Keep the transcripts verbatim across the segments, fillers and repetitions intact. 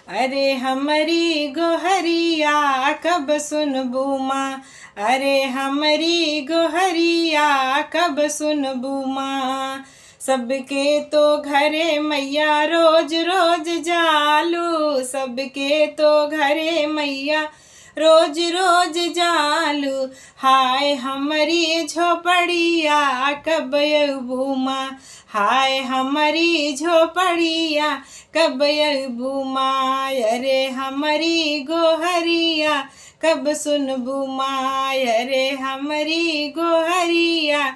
अरे हमरी गोहरिया कब सुनबू माँ, अरे हमरी गोहरिया कब सुनबू माँ। सबके तो घरे मैया रोज रोज जालू, सबके तो घरे मैया रोज रोज जालू। हाय हमरी झोपड़िया कब अबू माँ, हाय हमरी झोपड़िया कब अबू माँ। अरे हमरी गोहरिया कब सुनबू माँ, अरे हमरी गोहरिया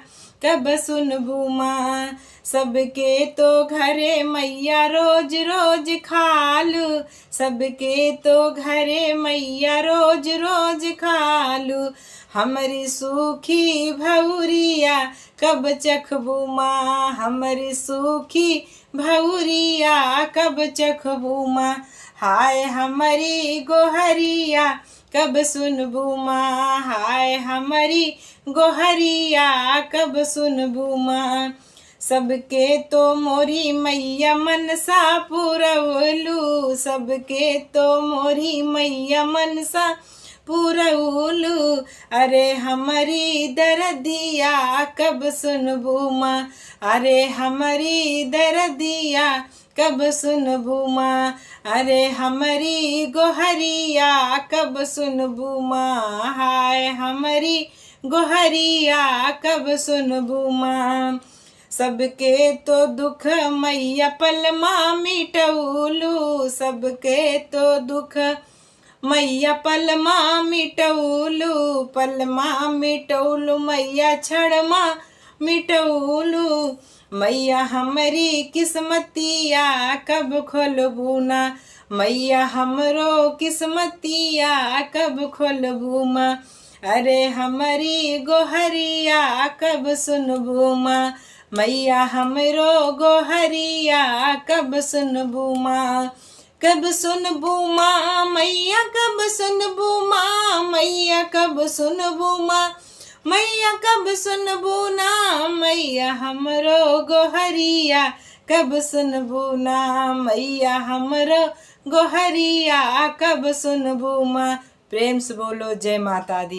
कब सुनबू माँ। सबके तो घरे मैया रोज रोज खालू, सबके तो घरे मैया रोज रोज खालू। हमरी सूखी भौरिया कब चखबू माँ, हमरी सूखी भौरिया कब चखबू माँ। हाय हमरी गोहरिया कब सुनबू माँ, हाय हमरी गोहरिया कब सुनबू माँ। सबके तो मोरी मैया मनसा पुरवलू, सबके तो मोरी मैया मनसा पुरवलू। अरे हमरी दरदिया कब सुनबू माँ, अरे हमरी दरदिया कब सुनबू माँ। अरे हमरी गोहरिया कब सुनबू माँ, हाय हमरी गोहरिया कब सुनबू माँ। सबके तो दुख मैया पलमा मिटौलू, सबके तो दुख मैया पलमा मिटौलू, पलमा मिटौलू, मैया छड़मा मिटौलू। मैया हमरी किस्मतिया कब खोलबू ना, मैया हमरो किस्मतिया कब खोलबू माँ। अरे हमरी गोहरिया कब सुनबू माँ, मैया हमरो गोहरिया कब सुनबू माँ। कब सुनबू माँ मैया, कब सुनबू माँ मैया, कब सुनबू माँ मैया, कब सुनबू ना मैया हमरो गोहरिया, कब सुनबू ना मैया हमरो गोहरिया, कब सुनबू माँ। प्रेम से बोलो जय माता दी।